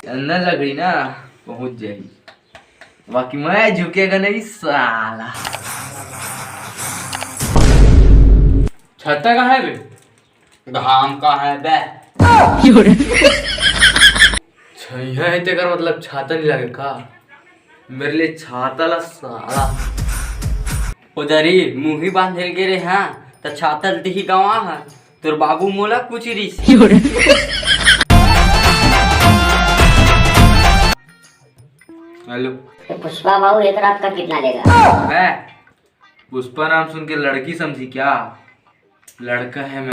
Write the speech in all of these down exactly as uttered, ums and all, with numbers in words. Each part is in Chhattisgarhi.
चंदन लकड़ी ना पहुंच जाही, बाकी मैं झुकेगा नहीं साला। छाता कहाँ है बे? घाम कहाँ है बे? छैया है तेकर मतलब छाता नहीं लगे का? मेरे लिए छाता ला साला। उधर ही मुंह ही बांधे गे रे, हाँ, त छाता ल दिही गवा हा। तोर बाबू मोला कुछ रिस। हेलो। तो पुष्पा बाबू एक रात का कितना लेगा? मैं पुष्पा नाम सुन के लड़की समझी क्या? लड़का है मैं।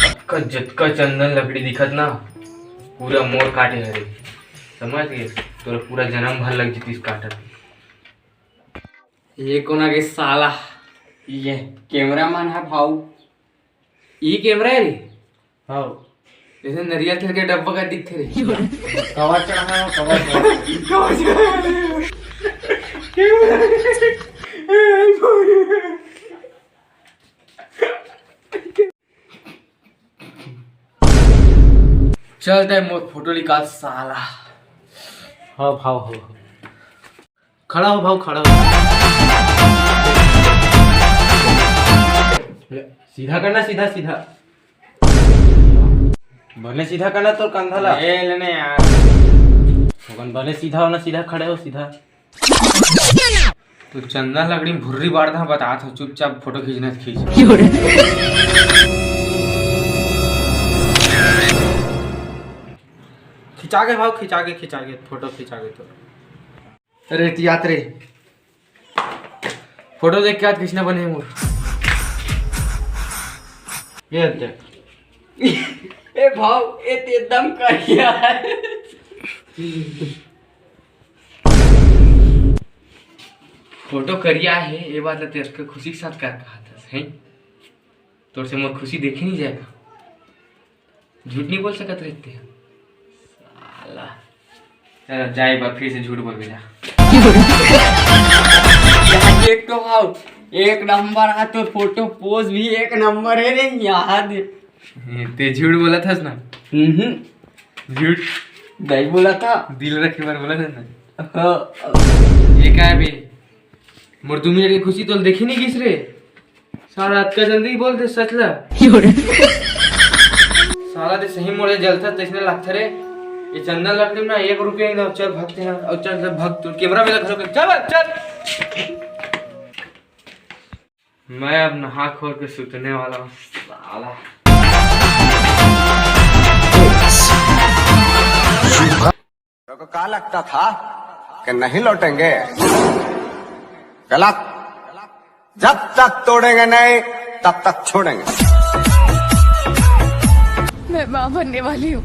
जतका, जतका चंदन लकड़ी दिखत ना, पूरा मोर काटे हरे, समझ गे? तोरा पूरा जन्म भर लग जतिस काटत। ये कोन आगे साला? ये कैमरा मैन है भाऊ। ई कैमरा है रे? हाँ। जैसे नरियल तेल के डब्बा का दिखथे रे। कवर चढ़ा है, कवर चढ़ा। कवर चढ़ा है। चल तैं मोर फोटो निकाल साला। हाँ भाव, हाँ, हाँ। खड़ा हो भाव, खड़ा हो। सीधा करना, सीधा, सीधा। बने सीधा करना तोर कंधा ला। ए, लेने यार। भगवान, बने सीधा हो ना, सीधा खड़े हो, सीधा। तो चंदन लकड़ी भुर्री बार था, बतात हो, चुपचाप फोटो खींचना तो खींच। खिंचा के भाव, खिंचा के, खिंचा के, फोटो खिंचा के तो। अरे, एती आत रे। फोटो देख के आज किसने बने मोर। ये देख। ए भाव, ए ते एकदम करिया है। फोटो करिया है, ये बात ल तेरे खुशी के साथ कर कहा था, हैं? तोर से मोर खुशी देखे नहीं जाएगा। झूठ नहीं बोल सकत रहते हैं। साला। चल, जाए एक बार फिर से झूठ बोल बेटा। एक तो भाव, एक नंबर आ, तो फोटो पोज भी एक नंबर है रे, याद। ते झूठ बोला था ना? हम्म। झूठ। नहीं बोला था। दिल रखे बार बोला था ना? हाँ। ये का है बे? मोर दू मिनट के खुशी तोल देखे नहीं गिस रे। साला अतका जल्दी बोल दे सच ला। साला ते सही मोरे जलता तैसने लागता रे। ये चंदन लकड़ी ना एक रुपया ही ना, चल भागते हैं, और चल, चल भाग, तू कैमरा मेरा घर के, चल, चल। मैं अब नहा खोर के सुतने वाला हूँ, साला। तेरे को क्या लगता था कि नहीं लौटेंगे? गलत। जब तक तोड़ेंगे नहीं, तब तक छोड़ेंगे। मैं माँ बनने वाली हूँ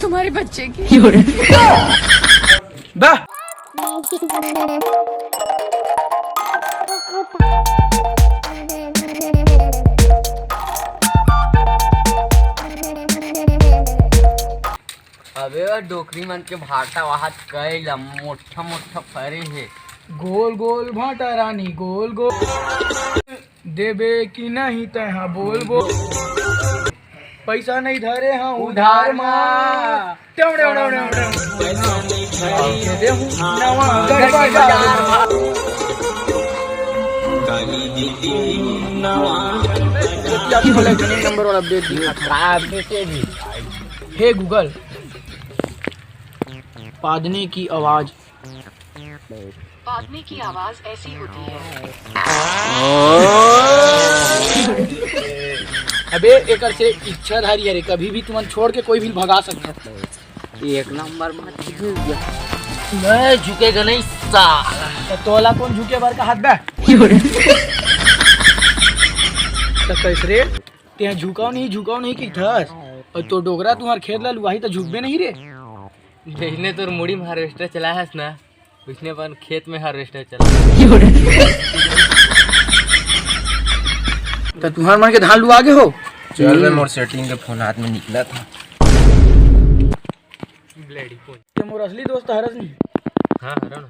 तुम्हारे बच्चे की। अबे ओ डोकरी मन के भाटा वाहत कई ल मोट्ठा मोट्ठा फरे हे। गोल गोल भाटा रानी गोल गोल। देबे कि नहीं तैं हा बोल बोल। पैसा नहीं धरे हाँ उधार मा। टेव, टेव, टेव, टेव, टेव। दे दे हूँ नवा गढ़ बाजार। नंबर वाला बेच दी। खराब बेचे भी। हे Google, पादनी की आवाज। पादनी की आवाज ऐसी होती है। अबे एकर से इच्छाधारी हरे, कभी भी तुमन छोड़ के कोई भी भगा सकत। एक नंबर में मैं झुकेगा नहीं साला। तो तोला कौन झुके बर का हाथ बे? तो कैसे रे? तें झुकाव नहीं, झुकाव नहीं कहिथस। और तो डोकरा तुंहर खेत ला लुआही तो झुकबे नहीं रे। जइसने तोर मुड़ी में harvester चलाए हस ना, वइसने अपन खेत में harvester चला। तो तुंहर मन के धान लुआ गे हो? चल बे, मोर setting के phone हाथ में निकला था। Bloody phone। ये मोर असली दोस्त हरस नहीं। हाँ, हरा ना।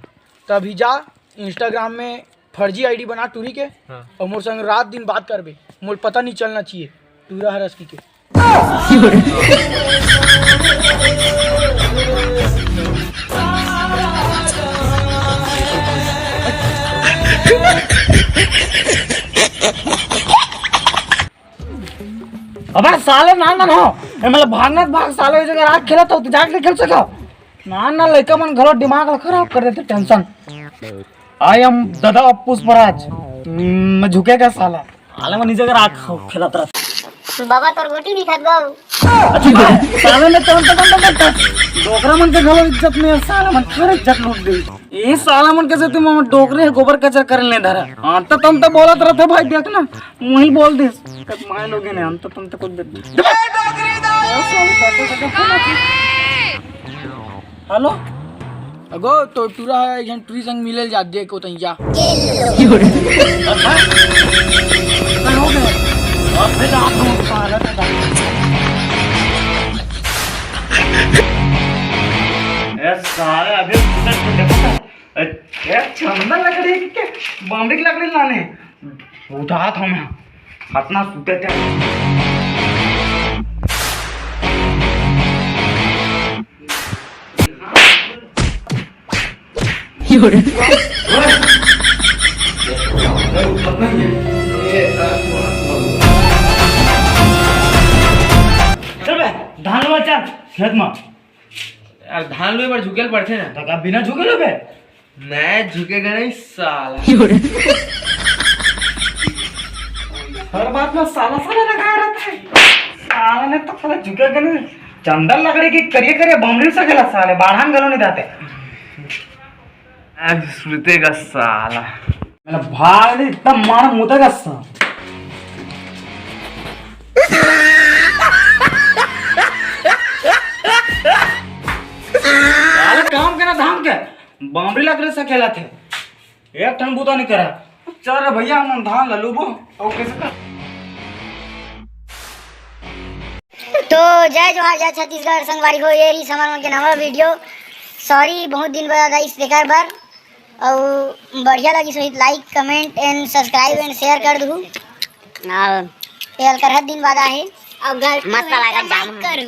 तभी जा Instagram में फर्जी ID बना टूरी के, हाँ। और मोर संग रात दिन बात करबे, मोर पता नहीं चलना चाहिए टूरा हरस की के। अबे साले, ना ना ना, ए, मतलब, भागना तो भाग साले, इस जगह राख खेला तो जाके खेल सका। ना ना, लइका मन घलो दिमाग ला खराब कर देथे, tension। I am दादा पुष्पराज। हम्म, मैं झुकेगा साला। साले मन इस जगह राख खेलत रह। बाबा तोर गोटी दिखत बाबू। अच्छा, साले ने तो अंत, अंत, अंत, डोकरा मन के घलो इज्जत नहीं है, साले मन थारे इज्जत लूट दे। ये साला मन के से तुम डोकरे गोबर कचरा करने धरा। हाँ, तो तुम तो बोलत रहते भाई, देख ना। मुही बोल दिस, तब माय लोगे ने, हम तो तुम तक दे। हेलो। अगो, तो टूरा है, एक झन टूरी संग मिले ल जा, देख ओतइया। ए साले, अभी ए, ए, चंदन लकड़ी के, बामड़ी के लकड़ी लाने। उठात हंव मैं। अतना सुते ते। चल बे, धान लुवा चल, खेत में। यार, धान लुए बर झुकेल पड़थे ना। त का बिना झुकेल बे? मैं झुकेगा नहीं साला। हर बात में साला साला लगा रहता है। साला ने तो साला झुकेगा नहीं। चंदन लकड़ी के करिया करिया बामड़ी सकेला साले, बाढ़ान घलो नहीं जाते। आज सुतेगा साला। मेरा भाग नहीं, इतना मार मुतेगा साला। साले काम के ना धाम के। बामड़ी लकड़ी सकेला थे, एक ठन बूता नहीं करा। चल रे भैया, हमन धान ला लूबो, अउ कैसे कर? तो जय जोहार, जय छत्तीसगढ़ संगवारी हो, ये रही हमर मन के नवा video। Sorry, बहुत दिन बाद आइस तेकर बर, अउ बढ़िया लगिस होही like, comment and subscribe and share कर दुहू। हाँ। ये अलकरहा दिन बाद आहे। अब गलती मस्त होही लागत तो जाम। माफ करू।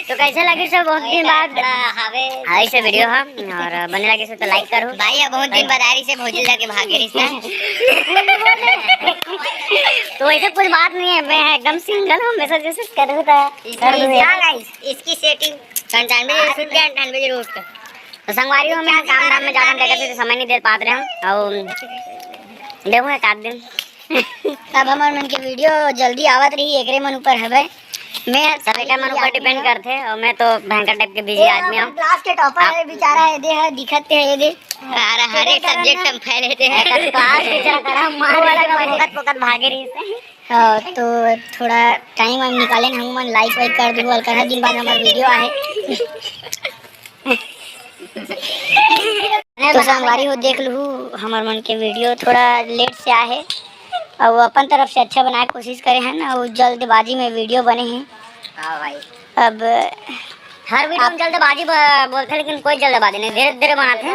तो कैसे लगिस बहुत दिन बाद? थोड़ा हवे। हाँ, ऐसे video हम, और बने लगिस तो like करू। भाई, अब बहुत दिन बाद आ रही से भौजी लगे भागे रिश्ता। तो ऐसे कुछ बात नहीं है, मैं एकदम single हूँ, message वैसेज करू तो कर दूँ। हाँ guys, इसकी setting पंचानवे जरूर सुन के अंठानवे जरूर उठ के। तो संगवारी हो, मैं काम धाम में जाना देखे से समय नहीं दे पात रहे हम, और देखो एक आध दिन। अब हमर मन के video जल्दी आवत रही, एकरे मन ऊपर हवे। मैं सब एकर मन ऊपर depend करथे, और मैं तो भयंकर type के busy आदमी हूँ। Class के topper है बेचारा, ये दे है, दिखत है, ये दे। अरे, हर एक subject में fail होते हैं। Class teacher करा मार वाला का पोकत पोकत भागे रही से। हाँ, तो थोड़ा time हम निकालेन, हम मन like वाइक कर दू, अलकरहा दिन बाद हमर video आहे। तो संगवारी हो, देख लू हमर मन के video थोड़ा late से आहे, अउ अपन तरफ से अच्छा बनाए के कोशिश करे हन, अउ जल्दबाजी में video बने हे। हाँ भाई। अब हर video में जल्दबाजी ब-, बोलथे, लेकिन कोई जल्दबाजी नहीं, धीरे धीरे बनाथे।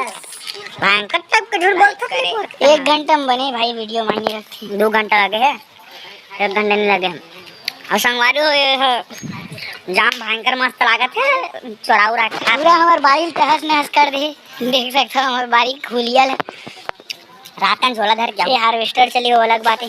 भयंकर type के झूठ बोलथे। एक घंटा में बने भाई video, मायने रखथे। दो घंटा लगे है। एक घंटा नहीं लगे। अउ संगवारी हो, ये ह जाम भयंकर मस्त लागत हे, चोरा उरा के। पूरा हमर बारी तहस नहस कर दे। देख सकथव हमर बारी खुलिया ल। रात कन झोला धर के ये harvester चली, वो अलग बात है।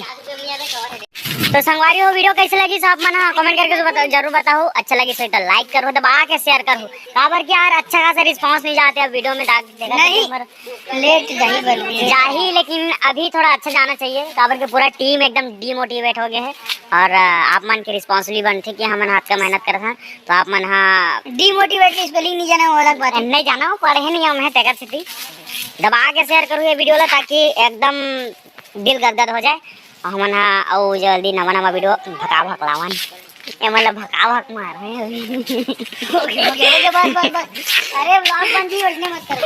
तो संगवारी हो, video कैसे लगी सब मन ह comment करके बता, जरूर बताओ। अच्छा लगी तो like करो, दबा के share करो, काबर कि यार अच्छा खासा response नहीं जाते अब video में। नहीं। Late जाही बन गई। जाही, लेकिन अभी थोड़ा अच्छा जाना चाहिए, काबर के पूरा team एकदम demotivate हो गया है। और, अ, आप मन के responsibility बनथे कि हमन हाथ का मेहनत करत हन, तो आप मन हा demotivate के spelling नहीं जाना, वो अलग बात है। नहीं जाना, वो पढ़े नहीं हम हैं, तेकर सेती दबा के share करू ये video ला, ताकि एकदम दिल गदगद हो जाए। हमन हा अउ जल्दी नवा नवा video भका भक लावन। ए मतलब भका भक मार रहे हैं अभी। ओके, ओके, ओके, बस, बस, बस। अरे, vlog बन जी, वैसने मत करो।